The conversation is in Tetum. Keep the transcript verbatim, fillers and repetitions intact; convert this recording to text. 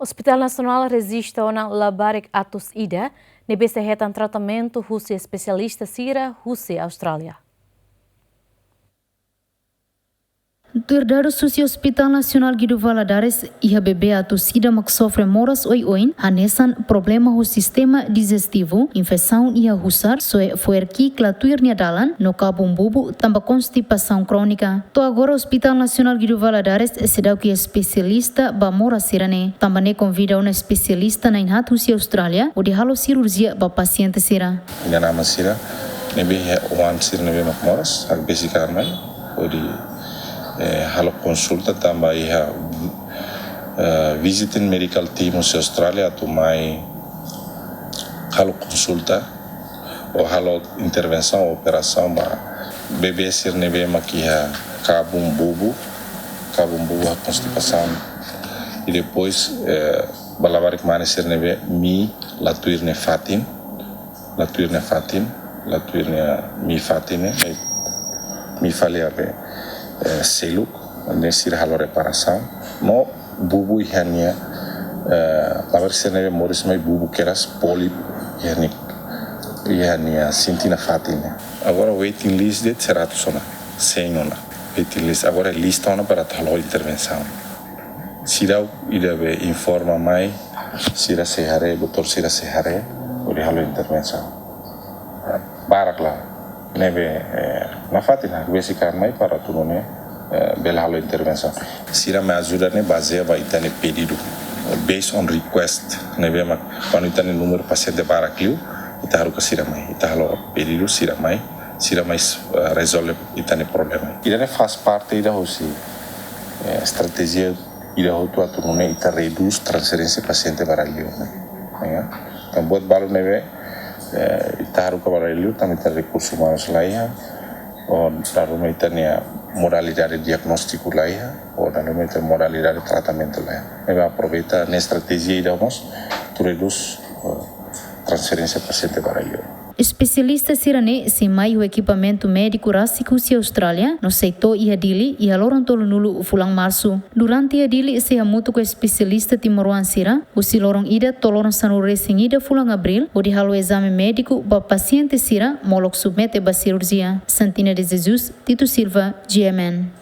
Hospital Nasionál rejista ona labarik atus ida ne'ebé sei hetan tratamentu husi espesialista sira husi Austrália. Tuir dadus husi Hospital Nasionál Guido Valadares, iha bebé atus ida mak sofre moras oioin, hanesan problema ho sistema dijestivu, infesaun iha husar, soe fo'er ki'ik la tuir nia dalan, no kabun bubu, tanba konstipasaun krónika. To'o agora Hospital Nasionál Guido Valadares seidauk iha espesialista ba moras sira-ne'e. Tanba ne'e konvida ona espesialista na'in haat husi Austrália, hodi halo sirurjia ba pasiente sira. Inan-aman sira ne'ebé iha oan sira ne'ebé mak moras, hakbesik an mai, hodi, eh, halo konsulta tanba iha, eh, visiting medical team husi Austrália atu mai halo konsulta ou halo intervensaun, operasaun ba bebé sira ne'ebé mak iha kabun bubu, kabun bubu ho konstipasaun. I depois, eh, ba labarik mane sira ne'ebé mii la tuir nia fatin, la tuir nia fatin, la tuir nia mii fatin ne'e, eh, mii fali abe, eh, seluk, ne'e sira halo reparasaun. No bubu iha nia, eh, labarik sira ne'ebé moris mai bubu keras, pólipu iha nia, iha nia sintina fatin ne'e. Agora waiting list de'it seratus ona, cem ona. Waiting list, agora lista ona para atu halo intervensaun. Seidauk ida be informa mai, sira sei haree, doutór sira sei haree, hodi halo intervensaun. Barak la, ne'ebé, eh, nafatin hakbesik an mai para atu nune'e, eh, bele halo intervensaun. Sira mai ajuda ne'e bazeia ba ita-nia pedidu, based on request, ne'ebé mak, kuandu ita-nia númeru pasiente barak liu, ita haruka sira mai, ita halo pedidu sira mai, sira mai, eh, rezolve ita-nia problema. Ida-ne'e faz parte ida husi, eh, estratéjia ida hotu atu nune'e ita redús transferénsia pasiente ba rai-liur ne'e. Ya. Entaun buat balu ne'ebé, eh, ita haruka ba rai-liur, tanba ita-nia rekursu umanus la iha, ou dala ruma ita-nia modalidade diagnóstiku la iha, ou dala ruma ita-nia modalidade tratamentu la iha. Ne'ebé aproveita ne'e estratéjia ida mós, atu redús, eh, transferénsia pasiente ba rai-liur. Espesialista sira-ne'e sei mai ho ekipamentu médiku rasik husi Austrália, no sei to'o iha Dili, iha loron tolunulu fulan Marsu. Durante iha Dili, sei hamutuk ho espesialista timoroan sira, husi loron ida to'o loron sanulu-resin-ida fulan Abríl, hodi halo ezame médiku ba pasiente sira, molok submete ba sirurjia. Santina de Jesus, Tito Silva, G M N.